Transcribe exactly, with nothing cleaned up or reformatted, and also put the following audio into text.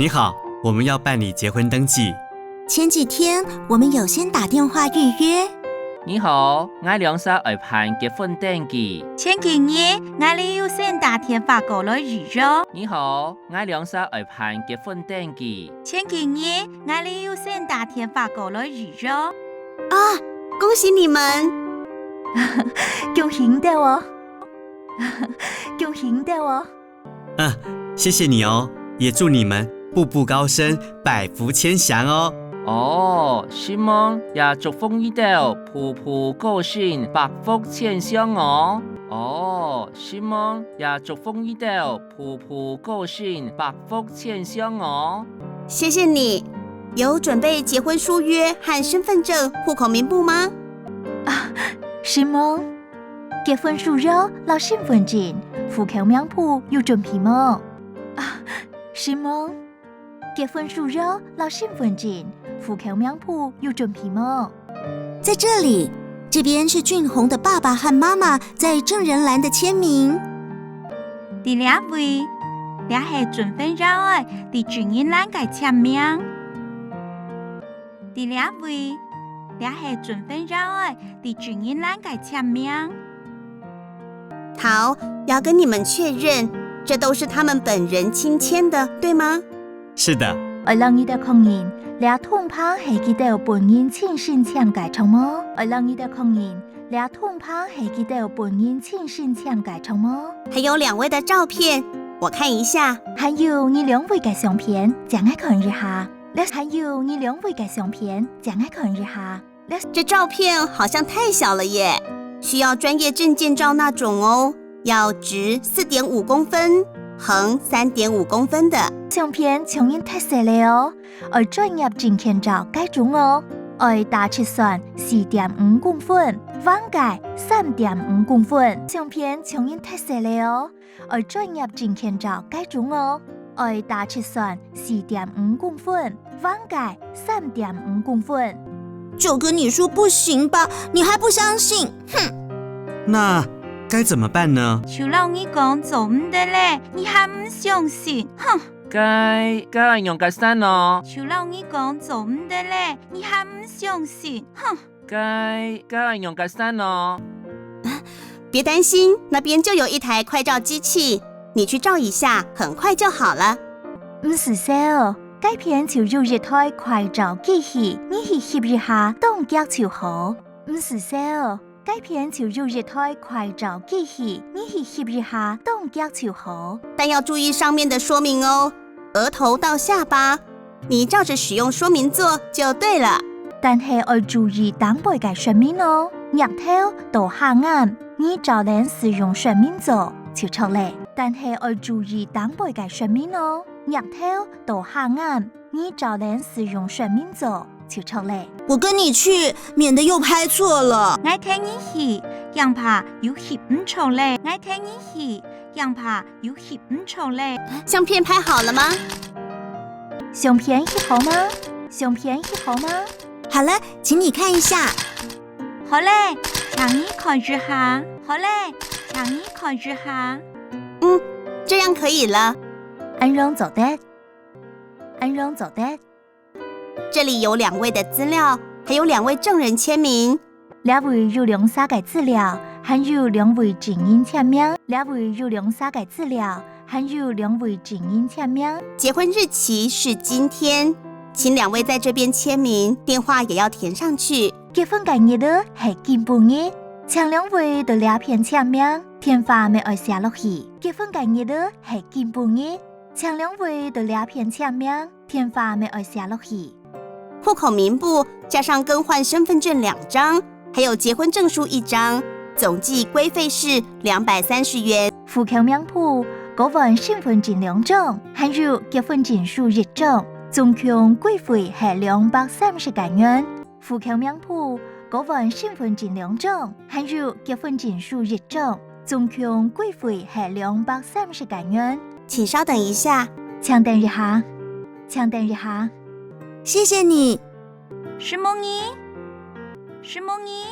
你好，我们要办理结婚登记。前几天我们有先打电话预约。你好，𠊎兩儕愛辦結婚登記。前幾日，𠊎兜有先打電話過來預約。你好，𠊎兩儕愛辦結婚登記。前幾日，𠊎兜有先打電話過來預約。啊，恭喜你们！恭喜你兜哦！恭喜你兜哦！ 嗯，谢谢你哦，也祝你们步步高升，百福千祥哦。哦，承蒙也祝福你兜步步高升，百福千祥哦。哦，承蒙也祝福你兜步步高升，百福千祥哦。谢谢你，有准备结婚书约和身份证、户口名簿吗？啊，承蒙。 結婚書約摎身份證、戶口名簿有準備無？啊，承蒙。結婚書約摎身份證、戶口名簿有準備無？在這裡，這邊是俊宏的爸爸和媽媽在證人欄的簽名。在這位，這係證婚人愛在證人欄个簽名。在這位，這係證婚人愛 在證人欄个簽名。好，要跟你們確認，這都是他們本人親簽的，對嗎？是的。愛摎你兜確認，這通牌係佢兜本人親身簽个，著無？愛摎你兜確認，這通牌係佢兜本人親身簽个，著無？還有兩位的照片，我看一下。還有你兩位个相片，借𠊎看一下。這，還有你兩位个相片，借𠊎看一下。 這照片好像太小了耶，需要專業證件照那種哦，要直四點五公分，橫三點五公分的。相片像人忒細了哦，愛專業證件照該種哦，愛打直線四點五公分，橫个三點五公分。相片像人忒細了哦， 愛專業證件照該種哦，愛打直線四點五公分，橫个三點五公分。就跟你說不行吧，你還不相信，哼！那該怎麼辦呢？就摎你講做毋得咧，你還毋相信，哼！該，該愛仰結煞呢？就摎你講做毋得咧，你還毋相信，哼！ 該，該愛仰結煞呢？別擔心，那邊就有一台快照機器，你去照一下，很快就好了。毋使愁，該片就有一台快照機器，你去翕一下，當遽就好。毋使愁，該片就有一台快照機器，你去翕一下，當遽就好。但要注意上面的說明哦， 額頭到下巴，你照著使用說明做就對了。但係愛注意頂背个說明哦，額頭到下頷，你照等使用說明做就著咧。但係愛注意頂背个說明哦，額頭到下頷，你照等使用說明做就著咧。我跟你去，免得又拍錯了。𠊎跈你去，驚怕又翕毋著咧。𠊎跈你去，驚怕 又翕毋著咧。相片拍好了嗎？相片翕好嗎？相片翕好嗎？好了，請你看一下。好咧，請你看一下。好咧，請你看一下。嗯，這樣可以了。恁樣做得。恁樣做得。 這裡有兩位的資料，還有兩位證人簽名。這位有兩儕个資料，還有兩位證人簽名。這位有兩儕个資料，還有兩位證人簽名。結婚日期是今天，請兩位在這邊簽名，電話也要填上去。結婚个日仔係今晡日，請兩位到這片簽名，電話乜愛寫落去。結婚个日仔係今晡日，請兩位到這片簽名， 電話乜愛寫落去。戶口名簿加上更換身份證兩張，還有結婚證書一張，總計規費是兩百三十元。戶口名簿、更換身份證兩張，還有結婚證書一張，總共規費係兩百三十个銀。戶口名簿、更換身份證兩張，還有結婚證書一張， 總共規費係兩百三十个銀。請稍等一下。請等一下。請等一下。謝謝你。承蒙你。承蒙你。